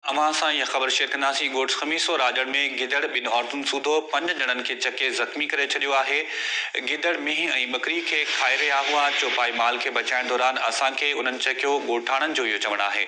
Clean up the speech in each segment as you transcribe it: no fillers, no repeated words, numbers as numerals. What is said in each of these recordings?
اوهان سان اها خبر شيئر ڪنداسين، ڳوٺ خميسو راڄڙ ۾ گدڙ ٻن عورتن سوڌو پنج ڄڻن کي چڪي زخمي ڪري ڇڏيو آهي، گدڙ مينهن ۽ ٻڪري کي کائي رهيا هئا، چوپائي مال کي بچائڻ دوران اسان کي انهن چڪيو، ڳوٺاڻن جو اهو چوڻ آهي.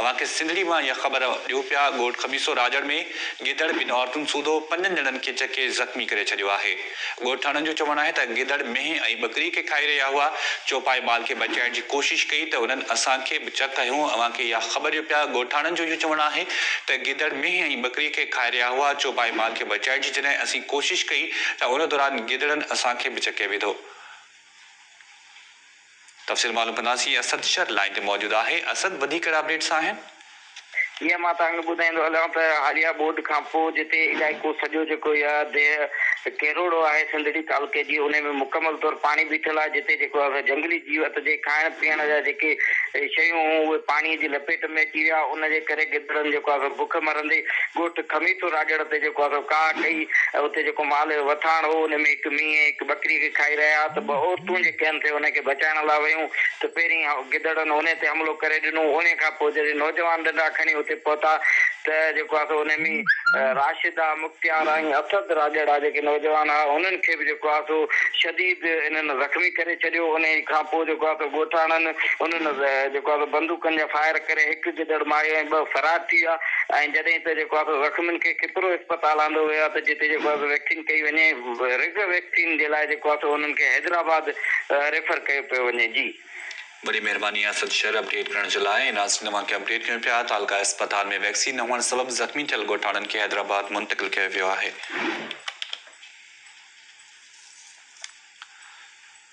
اوهان کي سنڌڙي مان اها خبر ڏيون پيا، ڳوٺ خميسو راڄڙ ۾ گدڙ ٻن عورتن سوڌو پنجن ڄڻن کي چڪي زخمي ڪري ڇڏيو آهي. ڳوٺاڻن جو چوڻ آهي ته گدڙ مينهن ۽ ٻڪري کي کائي رهيا هئا، چوپائي مال کي بچائڻ جي ڪوشش ڪئي ته انهن اسان کي به چڪ هنيو، اوهان کي اها خبر ڏيو پيا، ڳوٺاڻن جو اهو چوڻ آهي ته گدڙ مينهن ۽ ٻڪري کي کائي رهيا هئا، چوپائي مال کي بچائڻ جي جڏهن اسين ڪوشش ڪئي ته ان دوران گدڙن اسان کي به چڪي وڌو. تفصيل معلوم ڪنداسين، اسد شر لائين تي موجود آهي، اسد وڌيڪ ڪهڙا اپڊيٽس آهن؟ جيئن مان توهان کي ٻڌائيندو هلان ته حاليه ٻوڏ کان پوء جتي علائقو سڄو جيڪو اها ديهه ڪيروڙو آهي سنڌڙي تعلقي جي انهي ۾ مڪمل طور پاڻي بيٺل آهي جتي جيڪو آهي سو جهنگلي جيوت جي کائڻ پيئڻ جا جيڪي شيون هيون اهي پاڻي جي لپيٽ ۾ اچي ويا ان جي ڪري گدڙن جيڪو آهي سو بک مرندي ڳوٺ خميسو راڄڙ تي جيڪو آهي سو ڪاهه ڪئي ۽ اتي جيڪو مال جو وٿاڻ هو ان ۾ هڪ مينهن ۽ هڪ ٻڪري کي کائي رهيا ها ته ٻه عورتون جيڪي آهن سي انهن کي بچائڻ لاء ويون ته پهرين گدڙن انهي تي حملو ڪري ڏنو انهي کان پوء جڏهن نوجوان ڏنڊا کڻي اتي پهتا ته جيڪو آهي سو انهي ۾ راشده، مختيار ۽ اسد راڄڙا جيڪي نوجوان هئا انهن کي به جيڪو آهي سو شديد انهن زخمي ڪري ڇڏيو انهي کان پوء جيڪو آهي سو ڳوٺاڻن انهن جيڪو آهي سو بندوقن جا فائر ڪري هڪ گدڙ ماريو ۽ ٻه فرار ٿي ويا ۽ جڏهن ته جيڪو آهي سو زخمين کي کپرو اسپتال آندو ويو آهي ته جتي جيڪو آهي سو ويڪسين ڪئي وڃي رگ ويڪسين جي لاء جيڪو آهي سو انهن کي حيدرآباد ريفر ڪيو پيو وڃي جي. وڏي مهرباني اسد شر اپڊيٽ ڪرڻ جي لاء ناظرين اوهان کي اپڊيٽ ڪيون پيا تعلقه اسپتال ۾ ويڪسين نه هئڻ سبب زخمي ٿيل ڳوٺاڻن کي حيدرآباد منتقل ڪيو ويو آهي.